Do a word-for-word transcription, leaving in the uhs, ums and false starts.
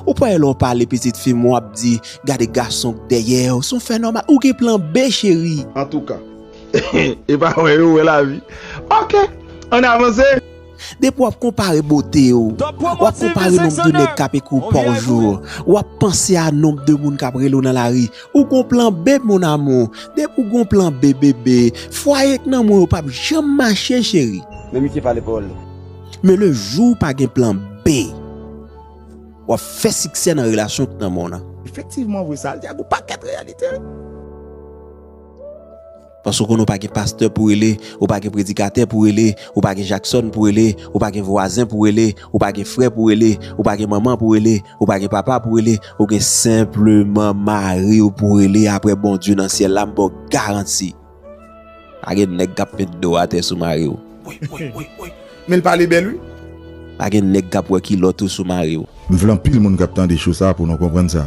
Ou pa wè lè w pale pitit fi m, w ap di, gade gason k dèyè w, se yon fè nòmal. Ou gen plan B, cheri. Antouka, e pa wè yo wè lavi. Ok, ann avanse. Depi w ap konpare bote w, w ap konpare nonb de nèg k ap ekri w pa w jou, w ap panse a nonb de moun k ap rele w nan lari. Ou gon plan B, mon amour. Depi w gon plan B, bebe, fwaye k nan men w yo p ap janm mache, cheri. Men misye pale pawòl la. Men le jou w pa gen plan B, w ap fè siksè nan relasyon k nan men w nan. Efektivman vre, sa l di a gon pakèt reyalite. Paske w konnen w pa gen pastè pou rele, ou pa gen predikatè pou rele, ou pa gen Jackson pou rele, ou pa gen vwazen pou rele, ou pa gen frè pou rele, ou pa gen manman pou rele, ou pa gen papa pou rele, ou gen senpleman mari w pou rele. Apre Bondye nan syèl la, m ba w garanti, pa gen nèg k ap met do atè sou mari w. Men l pale bèl wi. Pa gen nèg k ap wè kilòt ou sou mari w. M vle anpil moun k ap tande show sa pou nou konprann sa.